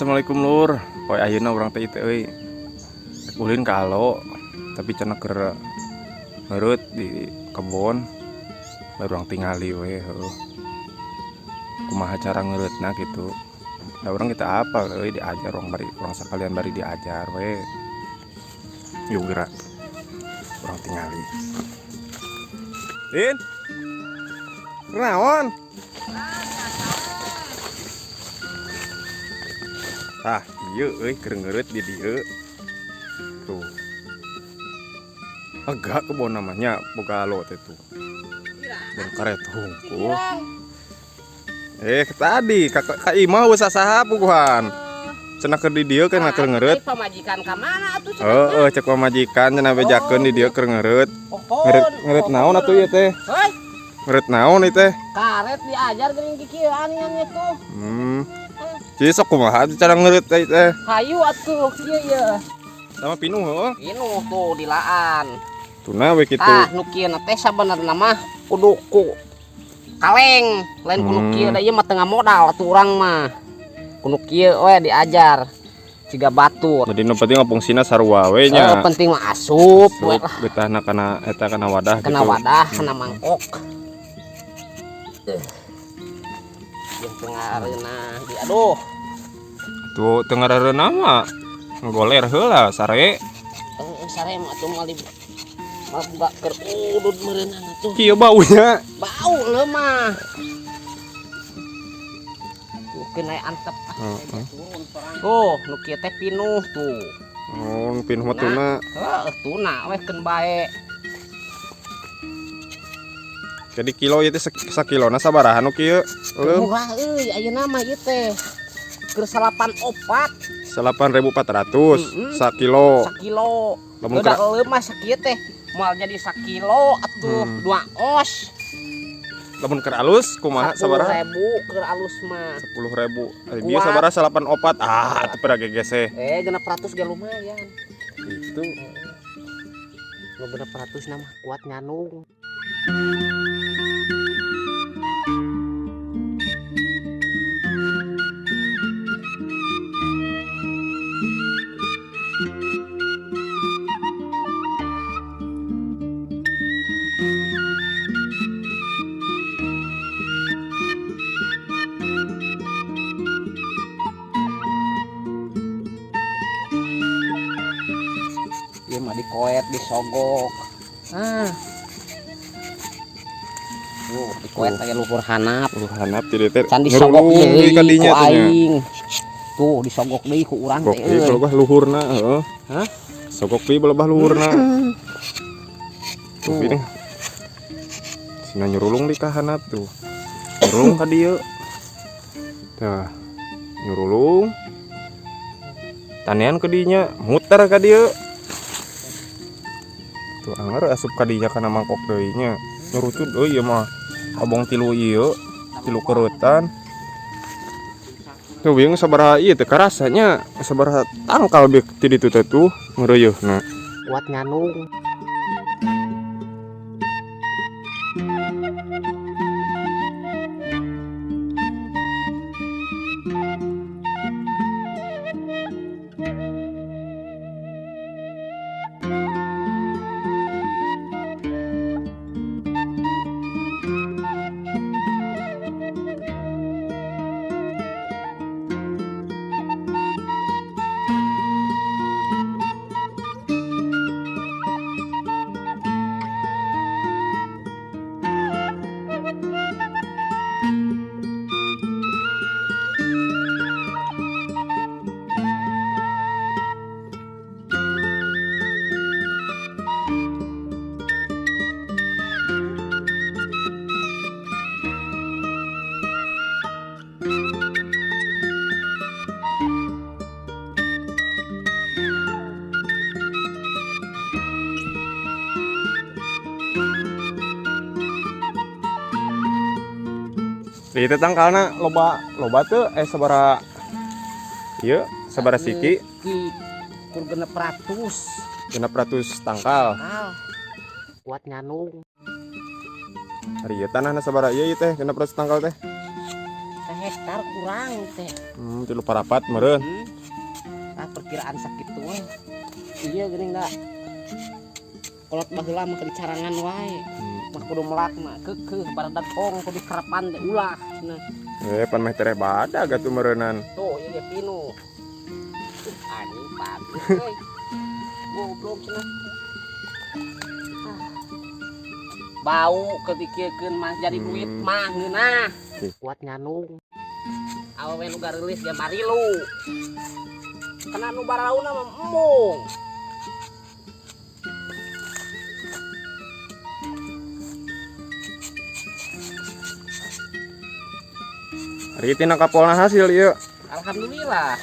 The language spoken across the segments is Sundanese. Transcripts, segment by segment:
Assalamualaikum lur. Poe ayeuna urang teh teh euy. Ulin ka alo, tapi cenah keur ngeureut di kebon. Baru urang tingali we heuh. Kumaha cara ngeureutna gitu. Da urang kita apal euy, diajar urang bari urang sakalian bari diajar we. Yuk gerak. Urang tingali. Lin. Kunaon? Tah, ieu euy keur ngeureut di dieu. Tuh. Agak kebon namanya boga alo teh tuh. Bon karet hungkul. Tadi ka imah geus sasaha puguhan. Cenah keur di dieu kan keur ngeureut. Pamajikan ka mana atuh cenah? Heeh, cek pamajikan cenah bejakeun di dieu keur ngeureut. Ngeureut ngeureut naon atuh ieu teh? Hei, Ngeureut naon ieu teh? Karet diajar geuning kikieuan ieu tuh. Jadi sok kumaha cara ngeureut teh teh? Hayu atuh kieu ye. Sama pinuh heuh. Pinuh tuh dilaan. Tuna we kitu. Tah nu kieu teh sabenerna mah kudu ku kaleng, lain kudu kieu da ieu mah teu ngamodal atuh urang mah. Kudu kieu we diajar. Siga batur. Jadi nu penting mah fungsina sarua we nya. Penting mah asup we lah. Getahna kana eta kana wadah Kana gitu. Wadah, kana mangkok. Jeung teu ngareunah di aduh. Tuh teu ngareunah mah ngoler heula sare. Heeh, sare mah atuh moal di moal buka keur udud meureunana tuh. Kieu baunya. Bau lemah. Tuh kena antep. Heeh. Tuh, nu kieu teh pinuh tuh. Oh, pinuh mah tuna. Heeh, tuna weh keun bae. Jadi kilo ieu teh sakilona sabaraha nu kieu? Murah euy ayeuna mah ieu teh. Keur 8,4. 8.400 sakilo. Sakilo. Lamun Udah leuh mah sakieu teh moal jadi sakilo atuh 2 os. Lamun keur alus kumaha sabaraha? 10.000 keur alus mah. 10.000. Ari bieu sabaraha 8,4. Ah, atuh pada gegese. 600 ge lumayan. Itu. Nu 600 na mah kuat nyanung. Ieu mah dikoet, disogok. Ah. Tuh, dikoet aya luhur hanap. Luhur hanap jadi teh. Can disogok deui ka dinya ku teh nya. aing. Tuh, disogok deui ku urang Sogok teh deui euy. balebah luhurna, heeh. Hah? Sogok deui balebah luhurna. Tuh Tuh. ini. Sina nyurulung di ka hanap tuh. Nyurulung ka dieu. Tah. Nyurulung. Tanian ke dinya, muter ka dieu. Tuh anger asup ka dinya kana mangkok deui nya. Nyurucut euy ieu mah. Abong tilu ieu, tilu kerutan. Tuh bingung sabaraha ieu teh karasanya sabaraha tangkal beuk ti ditu teh tuh ngeureuyeuhna. Kuat nyanung. Di teh tangkalna loba loba teu sabaraha ieu sabaraha siki? Ki kur 600. 600 tangkal. Tangkal. Kuat nyanung. Ari ieu tanahna sabaraha ieu teh 600 tangkal teh? Sehektar. hektar kurang teh. 3 parapat meureun. Ah, perkiraan sakitu we. Iya geuning da. Kolot baheula mah keur dicarangan wae. Mah kudu melak mah keukeuh baradag tong kudu dikerepan teh ulah cenah. Eh, pan meh tereh badag atuh meureunan. Tuh ieu ge pinu. Anjing pabrik euy. Goblok cenah. Ah. Bau ketikiekeun mah jadi duit mah ngeunah. Kuat nyanung. Awewe nu gareulis ge marilu. Kena nu barauna mah embung. Ari tina kapolna hasil ieu. Alhamdulillah.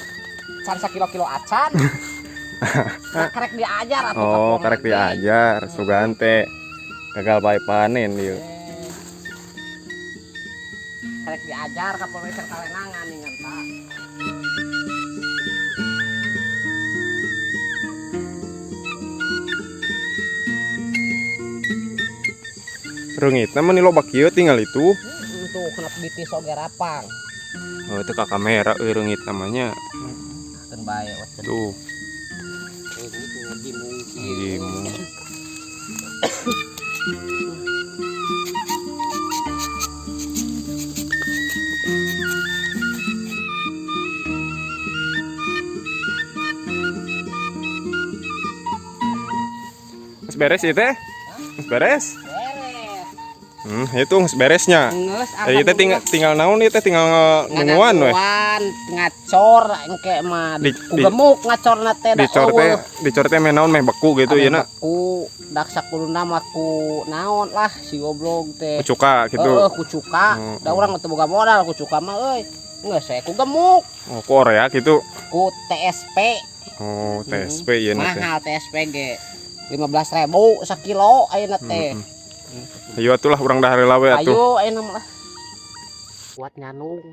Can sakilo-kilo acan. Nah, karek diajar atuh Oh, kapolna karek teh. diajar sugan teh gagal bae panen ieu. Eh. Karek diajar kapolna teh talenangan ningan tak. Reungitna mah loba kieu tinggal itu. Tuh kena bitis oge rapang. Oh, itu ka kamera euy reungit namanya. Keun bae weh. Tuh, Reungit ngejimung kieu. ngejimung. Geus beres ieu teh? Geus beres? Beres. Itu geus beresnya. Geus. Eh, ieu teh tinggal naon ieu teh, tinggal nungguan we. Ngananduan, ngacor engke mah ku gemuk ngacorna teh da Dicor teh, eueuh. Dicor teh meh naon, meh beku gitu Ame ieu na. beku dak sakuluna mah ku naon lah si goblok teh. Ku cuka gitu. Heeh, ku cuka. Da urang teu boga modal ku cuka mah euy. Geus saya ku gemuk. Oh, ku orea gitu. Ku TSP. Oh, TSP ieu na teh. Mahal TSP ge. 15.000 sakilo ayeuna teh. Ayo atuh lah urang dahar heula we atuh. Ayo ayeuna mah lah. Kuat nyanung.